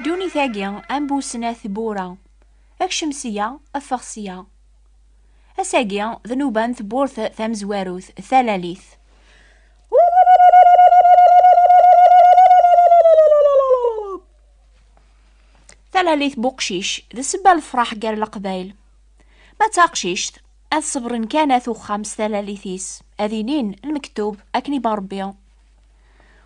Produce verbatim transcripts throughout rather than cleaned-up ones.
Ddunit-agi am bu snat tewwura. Kcem sya, ffeɣ sya. Ass-agi d nnuba n tewwurt tamezwarut, talalit. Talalit n uqcic d ssebba n lefraḥ gar Leqbayel. Ma d taqcict, ad ṣebren kan at uxxam s talalit-is, ad inin lmektub akken ibɣa Rebbi.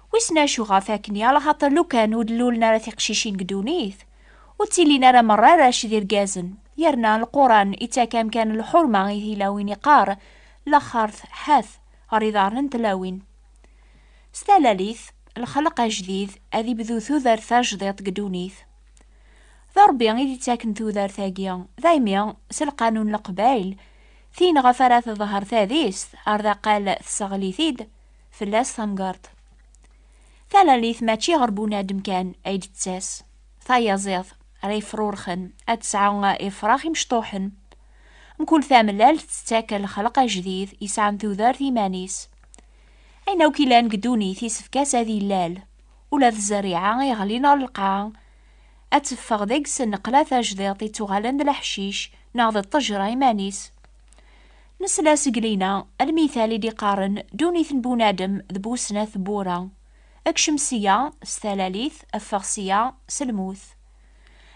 Wissen acu ɣef akken, alaxaṭer lukan ur d-lulen ara tiqcicin deg ddunit, ur ttilin ara merra arrac d irgazen, yerna Lquran ittak amkan n lḥurma i tilawin, iqqar: "Laxert ḥat ɣer iḍarren n tlawin." S talalit, lxelq ajdid ad ibdu tudert tajdiṭ deg ddunit. D Ṛebbi i d-ittaken tudert-agi, daymi s lqanun n Leqbayel, tin ɣef ara teḍher tadist, ar d aqal tesseɣli-t-id, fell-as tamgerḍt. Talalit mačči ɣer bunadem kan ay d-tettas. Tayaziḍt ara yefrurxen ad tesɛu ifrax imecṭuḥen. Mkul tamellalt tettak lxelq ajdid yesɛan tudert iman-is. Ayen akk ilan deg ddunit isefk-as ad illal. Ula d zzerriɛa iɣlin ɣer lqaɛa, ad teffeɣ deg-s nneqla tajdiṭ ittuɣalen d leḥcic neɣ d ṭṭejra iman-is. Nesla seg lina lmital i d-iqqaren ddunit n bunadem d bu snat tewwura. Kcem sya s talalit, ffeɣ sya s lmut.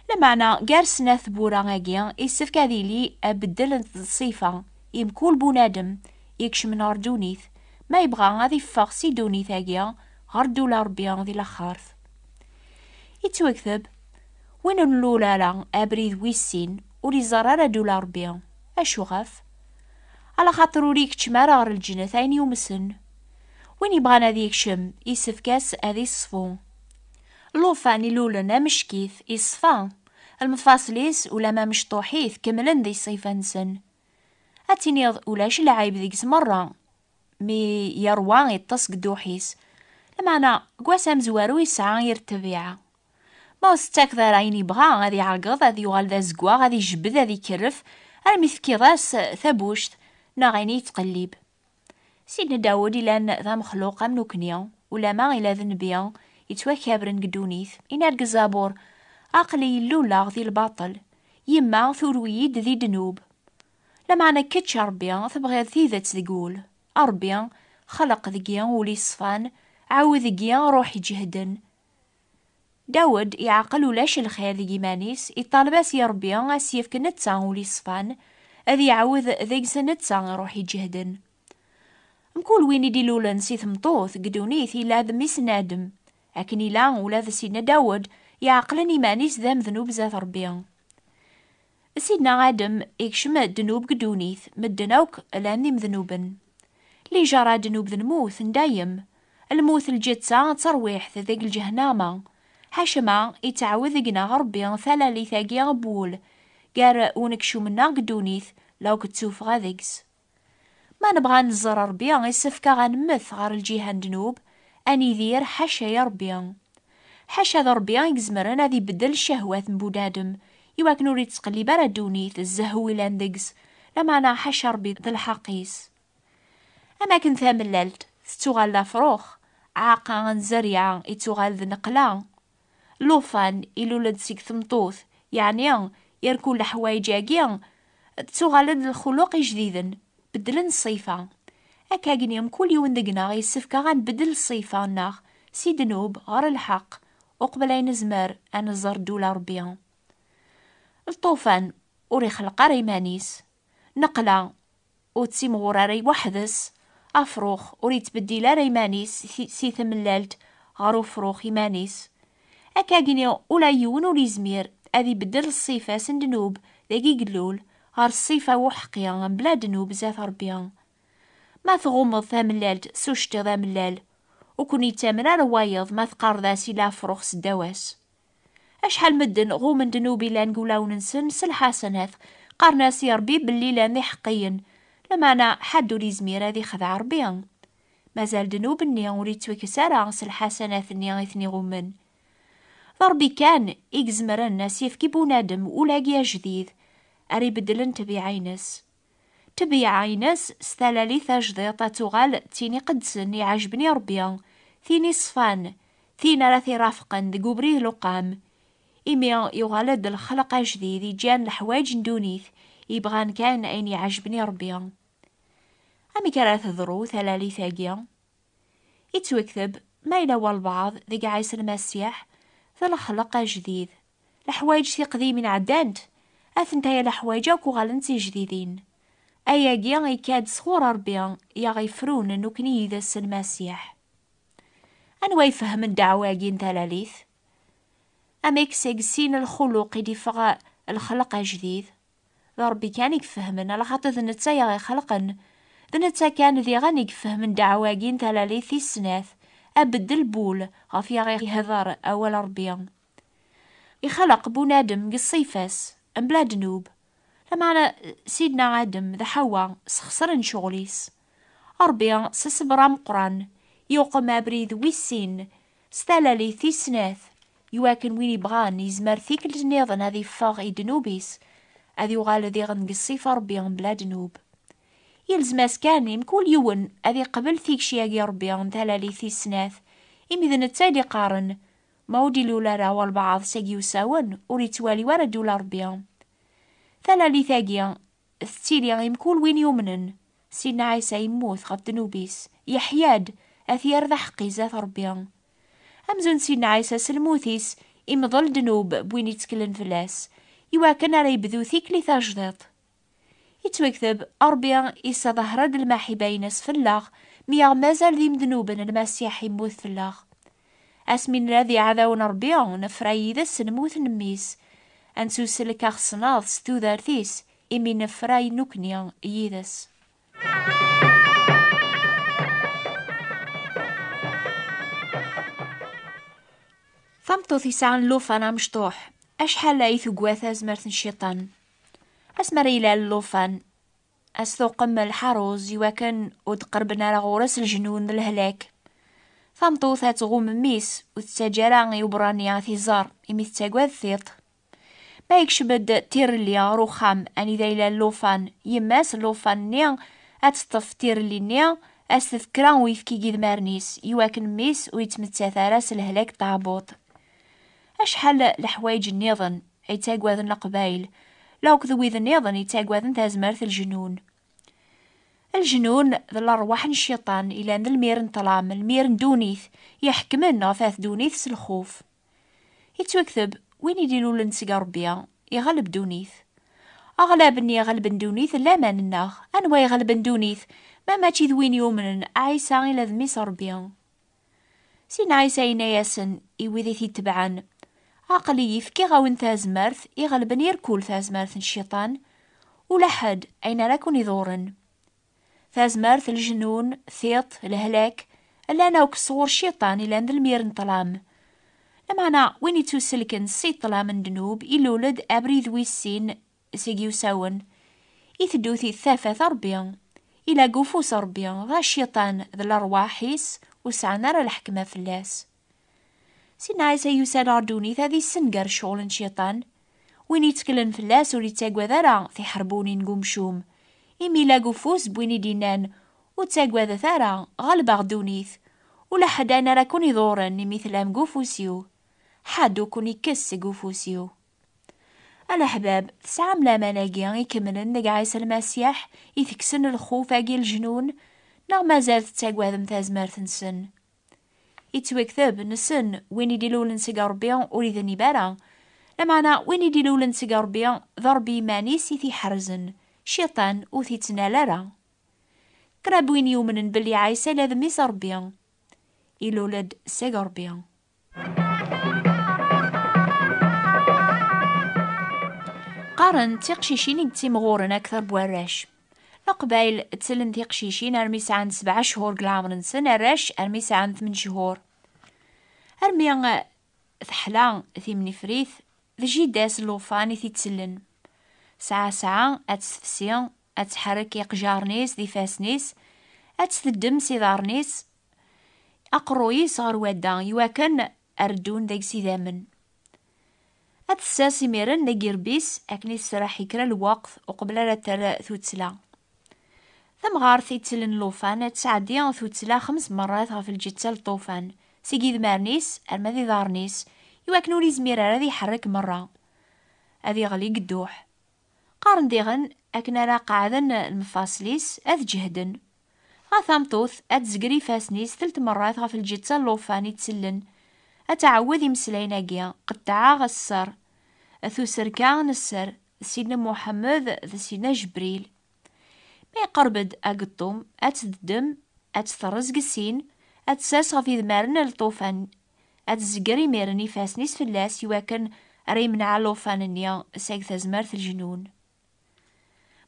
Lameɛna gar snat tewwura-agi, issefk ad yili abeddel n ṣṣifa i mkul bunadem ikecmen ɣer ddunit, ma yebɣa ad iffeɣ si ddunit-agi ɣer ddula Ṛebbi di laxert. Ittwakteb: "Win ur nlul ara abrid wis sin, ur iẓerr ara ddula Ṛebbi." Acuɣef? Alaxaṭer ur ikeččem ara ɣer lǧennet ayen yumsen. Win yebɣan ad yekcem, isefk-as ad iṣfu. Llufan ilulen ameckit, iṣfa. Lmefaṣel-is, ulamma mecṭuḥit, kemmlen di ṣṣifa-nsen. Ad tiniḍ ulac lɛib deg-s merra, mi yerwa iṭṭes deg dduḥ-is. Lameɛna, deg wass amezwaru yesɛa yir ttabiɛa. Ma ur s-tettakeḍ ara ayen yebɣa, ad iɛeggeḍ, ad yuɣal d azeggaɣ, ad ijebbed, ad ikerref, armi tefkiḍ-as tabuct neɣ ayen i yettqellib. Sidna Dawed ilan d amexluq am nukni, ulama ila d nnbi, yettwakabren deg ddunit, yenna deg Zabur: "Aql-i luleɣ di lbaṭel, yemma turew-iyi-d di ddnub." Lameɛna kečč, a Ṛebbi, tebɣiḍ tidet deg wul. A Ṛebbi, xleq deg-i ul iṣfan, ɛawed deg-i ṛṛuḥ iǧehden. Dawed iɛqel ulac lxir deg iman-is, iṭaleb-as i Ṛebbi ad s-yefk netta ul iṣfan, ad iɛawed deg-s netta ṛṛuḥ iǧehden. Mkul win i d-ilulen si tmeṭṭut deg ddunit ila d mmi-s n Adem. Akken ila ula d Sidna Dawed, iɛeqlen iman-is d amednub zdat Ṛebbi. Sidna Adem ikcem ddnub deg ddunit, medden akk llan d imednuben. Lijaṛa ddnub d lmut n dayem. Lmut, lǧetta d terwiḥt deg lǧehnama. Ḥaca ma ittɛawed deg-neɣ Ṛebbi talalit-agi n wul, gar unekcum-nneɣ deg ddunit, la akk d tuffɣa deg-s. Ma nebɣa ad nẓer Ṛebbi, issefk-aɣ ad nemmet ɣer lǧiha n ddnub, ad nidir ḥaca i Ṛebbi. Ḥaca d Ṛebbi i izemren ad ibeddel ccehwat n bunadem, iwakken ur ittqellib ara ddunit d zzehw ilan deg-s, lameɛna ḥaca Ṛebbi d lḥeqq-is. Am akken tamellalt tettuɣal d afrux, aɛeqqa n zzerriɛa ittuɣal d nneqla. Llufan ilul-d seg tmeṭṭut, yeɛni yerkul leḥwayeǧ-agi, ttuɣalen d lxuluq ijdiden, beddlen ṣṣifa. Akkagni, mkul yiwen deg-neɣ yessefk-aɣ ad nbeddel ṣṣifa-nneɣ si ddnub ɣer lḥeqq, uqbel ay nezmer ad nẓer ddula Ṛebbi. Lṭufan ur ixelleq ara iman-is. Nneqla ur ttimɣur ara weḥd-s. Afrux ur yettbeddil ara iman-is si, si tmellalt ɣer ufrux iman-is. Akkagni, ula yiwen ur yezmir ad ibeddel ṣṣifa-s n ddnub dagi i yellul ɣer ṣṣifa uḥeqqi mebla ddnub zdat Ṛebbi. Ma tɣummeḍ tamellalt s uceṭṭiḍ amellal, ur ken-yettamen ara wayeḍ ma teqqareḍ-as ila afrux seddaw-as. Acḥal medden ɣummen ddnub ilan deg wulawen-nsen s lḥasanat, qqaren-as i Ṛebbi belli llan d iḥeqqiyen, lameɛna ḥedd ur yezmir ad ixdeɛ Ṛebbi. Mazal ddnub-nni ur yettwakkes ara s lḥasanat-nni i ten-iɣummen. D Ṛebbi kan i izemren ad s-yefk i bunadem ulagi ajdid ara ibeddlen ṭṭbiɛa-ines. Ṭṭbiɛa-ines s talalit tajdiṭ ad tuɣal d tin iqedsen iɛejben i Ṛebbi, tin iṣfan, tin ara t-irafqen deg ubrid n lewqam, Imi yuɣal-d lexleq ajdid, iǧǧan leḥwayeǧ n ddunit, yebɣan kan ayen iɛejben i Ṛebbi. Amek ara teḍru talalit-agi? Yettwekteb ma yella walbeɛḍ deg Ɛisa Lmasiḥ d lexleq ajdid. Leḥwayeǧ tiqdimin ɛeddant, atentaya leḥwayeǧ akk uɣalent d tijdidin. Ayagi ikka-d sɣur Ṛebbi i aɣ-ifrun nekkni yid-s Lmasiḥ. Anwa ifehmen ddeɛwa-agi n talalit? Amek seg sin lxuluq i d-iffeɣ lexleq ajdid? D Ṛebbi kan i ifehmen, alaxaṭer d netta i aɣ-ixelqen. D netta kan diɣen i ifehmen ddeɛwa-agi n talalit tis snat, abeddel n wul ɣef i aɣ-ihder awal Ṛebbi. Ixleq bunadem deg ṣṣifa-s, mebla ddnub. Lameɛna Sidna Adem d Ḥawa sxesren ccɣel-is. Ṛebbi, s ṣṣber ameqqran, yuqem abrid wis sin s talalit tis snat, iwakken win yebɣan yezmer tikkelt nniḍen ad iffeɣ i ddnub-is, ad yuɣal diɣen deg ṣṣifa Ṛebbi mebla ddnub. Yelzem-as kan i mkul yiwen ad iqbel tikci-agi Ṛebbi n talalit tis snat, imi d netta i d-iqqaren, ma ur d-ilul ara walbeɛḍ seg yiwsawen, ur ittwali ara ddula Ṛebbi. Talalit-agi tettili i mkul win yumnen. Sidna Ɛisa yemmut ɣef ddnub-is, yeḥya-d, ad t-yerr d aḥeqqi zdat Ṛebbi. Amzun Sidna Ɛisa s lmut-is imḍel ddnub n win itteklen fell-as, iwakken ara yebdu tikli tajdiṭ. Yettwekteb, Ṛebbi isseḍher-d lmaḥiba-ines fell-aɣ, mi aɣ-mazal d imednuben Lmasiḥ immut fell-aɣ. Asmi nella d iɛdawen n Ṛebbi, nefra yid-s s lmut n Mmi-s. Ad nettuselk aɣesnaḍ s tudert-is, imi nefra i nekkni yid-s. Tameṭṭut yesɛan llufan amecṭuḥ, acḥal ay tegwa tazmert n cciṭan? Asmi ara yelha llufan, ad s-tuqem lḥaṛuz iwakken ur d-qerrben ara ɣur-s leǧnun d lehlak. Tameṭṭut ad tɣum mmi-s, ur tettaǧǧa ara i uberrani ad t-iẓer, imi tettagad tiṭ. Ma yekcem-d tirelli ɣer uxxam anida yella llufan, yemma-s n llufan-nni ad teṭṭef tirelli-nni, ad s-tefk kra n uyefki deg idmaren-is, iwakken mmi-s ur yettmettat ara s lehlak n tɛebbuḍt. Acḥal leḥwayeǧ nniḍen ay ttagaden Leqbayel, la akked wid nniḍen yettagaden tazmert n leǧnun. Leǧnun d lerwaḥ n cciṭan, ilan d lmir n ṭṭlam, lmir n ddunit, iḥekmen ɣef at ddunit s lxuf. Yettwakteb, win i d-ilulen seg Ṛebbi, iɣleb ddunit. Aɣlab-nni iɣelben ddunit d laman-nneɣ. Anwa iɣelben ddunit, ma mačči d win yumnen Ɛisa ila d Mmi-s Ṛebbi? Sidna Ɛisa yenna-yasen i wid i t-itebɛen, aql-iyi fkiɣ-awen tazmert iɣelben irkul tazmert n cciṭan, ula ḥedd ayen ara ken-iḍurren. Tazmert, leǧnun, tiṭ, lehlak, llan akk sɣur cciṭan ilan d lmir n ṭṭlam. Lameɛna win ittuselken si ṭṭlam n ddnub ilul-d abrid wis sin seg yiwsawen, iteddu-t-id tafat Ṛebbi. Ila deg ufus Ṛebbi, dɣa cciṭan d lerwaḥ-is ur sɛan ara lḥekma fell-as. Sidna Ɛisa yusa-d ɣer ddunit ad issenger ccɣel n cciṭan. Win yetteklen fell-as ur yettagad ara tiḥerbunin n umcum. Imi ila deg ufus n win i d-innan, ur ttagadet ara, ɣelbeɣ ddunit. Ula ḥedd ayen ara ken-iḍurren imi tellam deg ufus-iw. Ḥedd ur ken-ikkes seg ufus-iw. A leḥbab, tesɛam laman-agi ikemlen deg Ɛisa Lmasiḥ, itekksen lxuf-agi n leǧnun, neɣ mazal tettagadem tazmert-nsen? Yettwakteb, nessen, win i d-ilulen seg Ṛebbi ur idnib ara. Lameɛna win i d-ilulen seg Ṛebbi, d Ṛebbi iman-is i t-iḥerzen, cciṭan ur t-ittnal ara. Qrib win yumnen belli Ɛisa ila d Mmi-s Ṛebbi, ilul-d seg Ṛebbi. Qqaren d tiqcicin i yettimɣuren akteṛ n warrac. Leqbayel ttellen tiqcicin armi sɛant sebɛa cchur deg leɛmer-nsen, arrac armi sɛan tmen cchur. Armi teḥla timnifrit, d jida-s n llufan i t-ittellen. Saɛa saɛa ad tt-tefsi, ad tḥerrek iqejjaren-is d ifassen-is, ad tt-teddem s iḍarren-is, aqerruy-is ɣer wadda, iwakken ar ddun deg-s idammen. Ad tessers imiren deg irebbi-s akken i tesraḥ i kra n lweqt uqbel ara terr tuttla. Tamɣart ittellen llufan ad tesɛeddi tuttla xems merrat ɣef lǧetta n llufan, seg idmaren-is arma d iḍarren-is, iwakken ur izmir ara ad iḥerrek merra, ad iɣli deg dduḥ. Qqaren diɣen akken ara qeɛden lemfaṣel-is ad ǧehden. Ɣer tameṭṭut ad tezger ifassen-is telt merrat ɣef lǧetta n llufan ittellen, ad tɛawed imeslayen-agi: qeṭṭɛeɣ sser, tuserka n sser, d Sidna Muḥemmed d Sidna Jebril. Ma iqerreb-d ageṭṭum, ad tt-teddem, ad tt-terrez deg sin, ad tt-ters ɣef idmaren n llufan, ad tezger imiren ifassen-is fell-as iwakken ara yemneɛ llufan-nni seg tazmert n lejnun.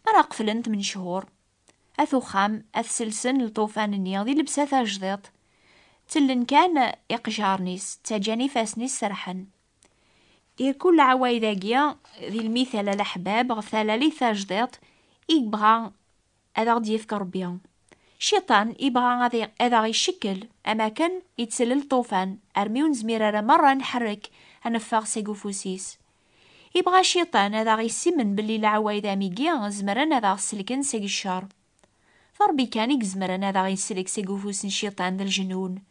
Mi ara qeflen tmen cchur, at uxxam ad t-selsen llufan-nni di llebsa tajdiṭ, ttellen kan iqejaren-is, ttaǧǧan ifassen-is serḥen. Irkul lɛawayed-agi di lmital a leḥbab ɣef talalit tajdiṭ i yebɣa ad aɣ-d-yefk Ṛebbi. Cciṭan ibɣa ad i-, ad aɣ-icekkel, am akken ittel llufan, armi ur nezmir ara merra ad nḥerrek, ad neffeɣ seg ufus-is. Ibɣa cciṭan ad aɣ-issimen belli lɛawayed am igi zemren ad aɣ-selken seg ccer. D Ṛebbi kan i izemren ad aɣ-isellek seg ufus n cciṭan d lejnun.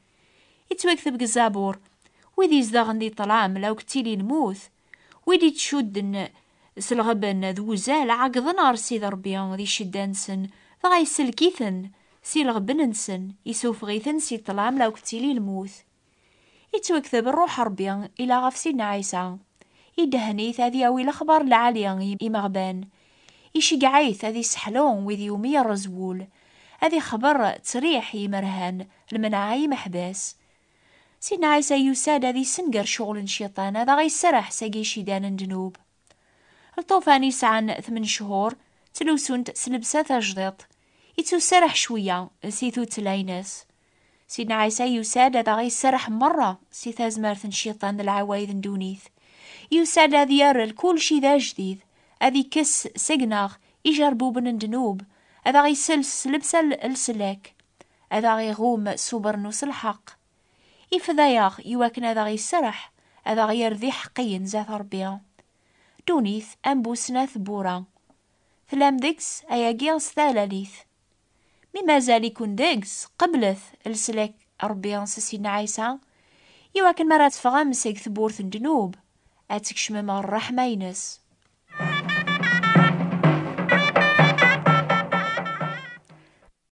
Ittwakteb deg Zabur: "Wid izedɣen di ṭṭlam, la akk ttili lmut. Wid ittcudden s lɣeben d wuzal, ɛeggḍen ɣer Sidi Ṛebbi di ccedda-nsen, dɣa isellek-iten si lɣeben-nsen, isuffeɣ-iten si ṭṭlam, la akk ttili lmut." Ittwakteb Ṛṛuḥ Ṛebbi ila ɣef Sidna Ɛisa. Idehhen-it ad yawi lexbar lɛali i imeɣban. Iceggeɛ-it ad iseḥlu wid iwumi yerreẓ wul. Ad ixber ttesriḥ i imerhan, lmenɛa i imeḥbas. Sidna Ɛisa yusa-d ad isenger ccɣel n cciṭan, ad aɣ-iserreḥ seg icidan n ddnub. Lṭufan yesɛan tmen cchur, ttlusunt s llebsa tajdiṭ. Ittuserreḥ cwiya si tutla-ines. Sidna Ɛisa yusa-d ad aɣ-iserreḥ merra si tazmert n cciṭan d lɛawayed n ddunit. Yusa-d ad yerr lkulci d ajdid, ad ikkes seg-neɣ ijerbuben n ddnub, ad aɣ-isels s llebsa n leslak, ad aɣ-iɣum s ubernus n lḥeqq. Ifda-yaɣ iwakken ad aɣ-iserreḥ, ad aɣ-yerr d iḥeqqiyen zdat Ṛebbi. Ddunit am bu snat tewwura. Tellam deg-s ayagi s talalit. Mi mazal-iken deg-s, qeblet leslak Ṛebbi s Sidna Ɛisa, iwakken mi ara teffɣem seg tewwurt n ddnub, ad tkecmem ɣer ṛṛeḥma-ines.